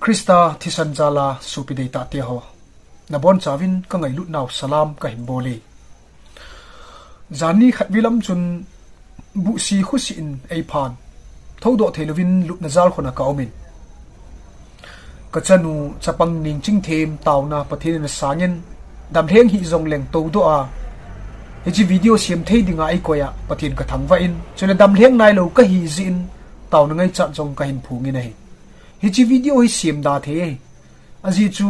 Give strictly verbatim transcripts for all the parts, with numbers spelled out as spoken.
Krista thisan jala sopi deitah te ho, nabonchauvin ka ngailutnau salam kahin bol e. Janhi khat vei lam chun buhsi khusi in eiphan, thoudoh theilouvin lupna jalkhun a ka um in, ka chanu chapang Ningchingthem taona Pathen in asang in, damlheng hih jongleng toudoh a, hiche video sem thei dinga eikoi a Pathen ka thangvah in, chule damlheng nailou kahi jeh in, taona ngaichat jong kahin phong in ahi. Hiche video hi sem da thei ahi. Ajeh chu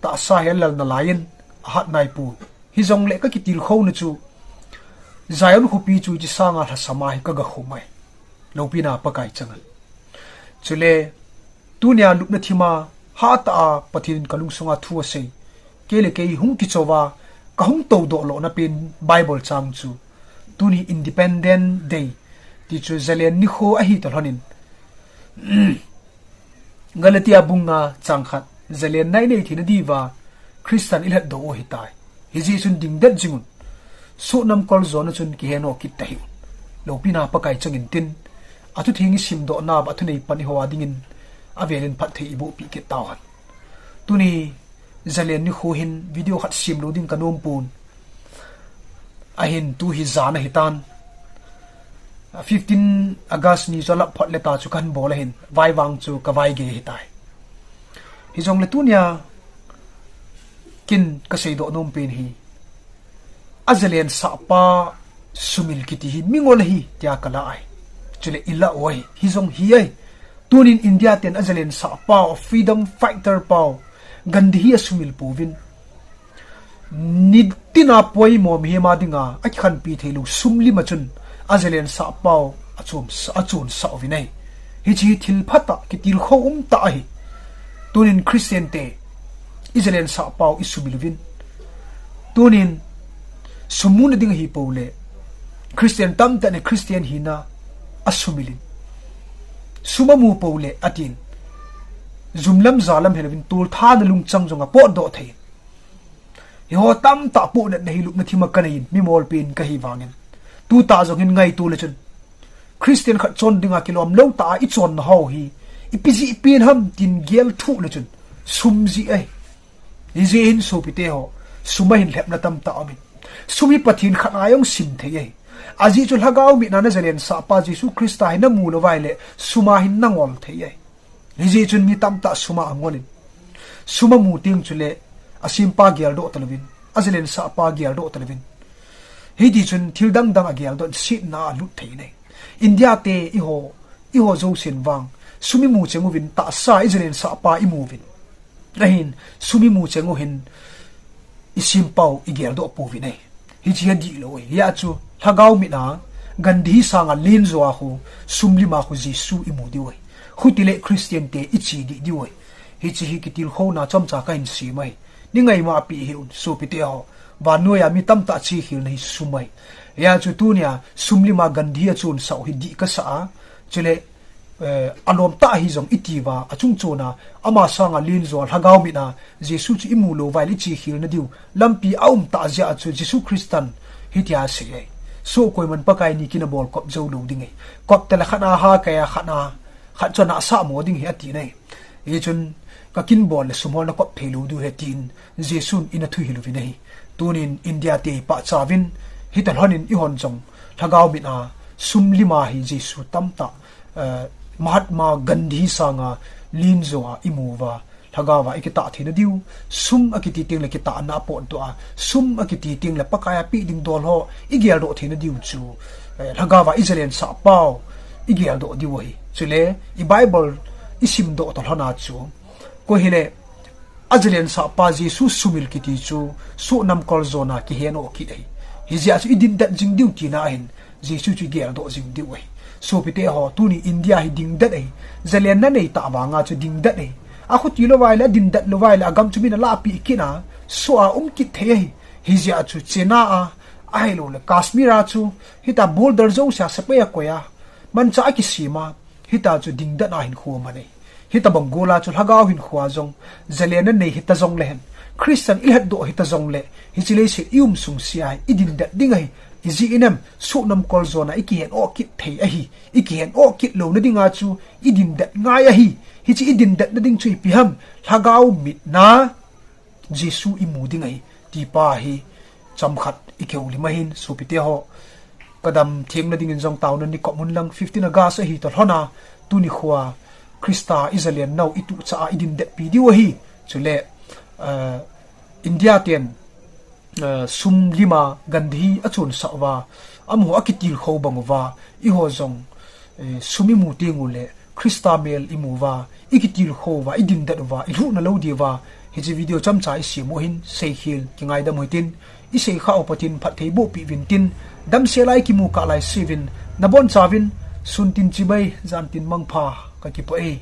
tahsa hi alal nalai in, ahat naipoi. Hijongle ka kitilkhouna chu Zion khopi chu hiche sanga lhasam a hi ka gakhum ahi, loupina Pakai chang in. Chule tunia lupna thima hatah a Pathen in ka lungsunga thu asei, kei le kei hung kichouva ka hung toudoh lohna pen Bible chang chu, tuni Independence Day ti chu zalen nikho ahi talhon in, Galatia bung nga chang khat, zalenna inei theina diuva Christan ilhatdoh u ahitai. Hijeh chun dingdet jing un. Soh namkol jona chun kihe noh kit tahih un. Loupina Pakai chang in tin, athutheng isimdoh nauva thunei pan iho a dingin avel in phatthei iboh peh kit tauhen. Tuni zalen nikho hin video khat sem lou ding ka nom pon. Ahin tu hi jan ahitan. Fifteen August ni chu alap phot le ta chu kahin bol ahin, vai vang chu ka vaigei ahitai. Hijongle tunia kin ka seidoh nom pen hi, azalensah pa sumil kiti hi mingol ahi tia ka la ahi. Chule i la u ahi, hijong hi ahi. Tunin India ten azalensah pau, freedom fighter pau, Gandhi hi asumil pouvin. Nitina poimo mihem a dinga akikhanpi theilou sum lima chun azalensah pau achom sa, achonsah uvin ahi. Hiche hi thil phatah, kitilkhou umtah ahi. Tunin Christian te, izalensah pau isumil uvin. Tunin sum muna ding ahi pou le, Christian tamtah in Christian hina asumil in. Sum amu pou le atin. Jum lam ja lam helouvin tolthana lungchang jong apotdoh thei in. Hiho tamtah pohnatna hi lupna thima kanei in, mimol pen kahi vangin. Tutah jong hin ngaito le chun, Christian khat chon dinga kilom lou tah a ichonna ho hi ipi jeh pen ham tin gel thuh le chun, sum jeh ahi. Hijeh hin sopite ho, sum a hin lhepna tamtah aum in. Sum hi Pathen khat a jong sim thei ahi. Ajeh chu lhagao mitna azalensah pa Jesu Christa hi namu lou uva ahile, sum a hin nangol thei ahi. Hijeh chun mi tamtah sum a angol in. Sum amu teng chule, asempa geldoh talouvin, azalensah pa geldoh talouvin. Hiti chun thil dangdang ageldoh in setna a alut thei in ahi. India te eiho, eiho jousen vang, sum imu cheng uvin tahsa izalensah pa imu uvin. Ahin, sum imu cheng u hin, isempau igeldoh pouvin ahi. Hiche hi adihlou ahi. Hia chu, lhagao mitna, Gandhi sanga lenjo a khu, sum lima khu Jesu imu diu ahi. Khutile Christian te iche dih diu ahi. Hiche hi kitilkhouna chomcha kahin sem ahi. Nei ngaimapeh hih un, sopite ho. Vannoiya mi tamtah chekhelna hi sum ahi. Hia chu tunia, sum lima Gandhi achonsah u hi dih kasah a. Chule, eh, alomtah ahi jong itiuva, achung chona, ama sanga lenjo a lhagao mitna, Jesu chu imu lou uva ahile ichekhelna diu lampi aumtah jeh a chu Jesu Christan hitia asei ahi. Soh koiman Pakai ni kin abol kop jou lou ding ahi. Kop tale khat a ha kei a khat a, khat chu ana sah mo ding ahi ati in ahi. Hichun ka kin bol le sum ho nakop thei lou diu ahi tin Jesun eina thuhil uvin ahi. Tunin India te ipachat uvin, hitalhon in eihon jong lhagao mitna sum lima hi Jesu tamtah eh, Mahatma Gandhi sanga lenjo a imu uva, lhagao va ikitah theina diu, sum akiti teng le kitahna apotdoh a, sum akiti teng le Pakai a peh ding dol ho igeldoh theina diu chu, eh, lhagao va izalensah pau igeldoh diu ahi. Chule, i Bible isimdoh talhon a chu, koi hile, azalensah pa Jesu sumil kiti chu, soh namkol jona kihe noh kit ahi. Hijeh a chu idindet jing diu tina ahin, Jesu chu igeldoh jing diu ahi. Sopite ho, tuni India hi dingdet ahi. Zalenna neitah vanga chu dingdet ahi. Akhuti lou uva ahile, adindet lou uva ahile, agam chu min alahpeh kit a, soh a um kit thei ahi. Hijeh a chu China a, ahiloule Kashmir a chu, hitia border jousea sepai akoi a, manchah akisem a, hitia chu dingdet a hinkho aman ahi. Hitobang gol a chu lhagao hinkho a jong, zalenna nei hita jongle hen, Christian ilhatdoh hita jongle, hiche leiset ium sung sea hi idindet ding ahi, Ijeh inem, soh namkol jona ikihen oh kit thei ahi. Ikihen oh kit louna dinga chu idindet ngai ahi. Hiche idindet nading chu ipi ham, lhagao mitna Jesu imu ding ahi, tipa hi chomkhat ikihoulim ahin, sopite ho. Kadam thengna dingin jong taona nikho mun lang fifteen August ahi toh lhona, tuni khoa Christa ijalen nau ituhcha a idindetpi diu ahi. Chule, eh, India ten, eh, sum lima Gandhi achonsah uva, amaho akitilkhou bang uva, eiho jong, eh, sum imu teng uleh, Christa mel imu uva, ikitilkhou uva, idindet uva, ilhuhna lou diuva, hiche video chomcha isem u hin, seikhel kingaidam u hitin, iseikhah u Pathen in phatthei bohpeh uvin tin, damsel a ikimu kah laisevin, nabonchauvin, sun tin chibai, jan tin mangpha, kakipah e.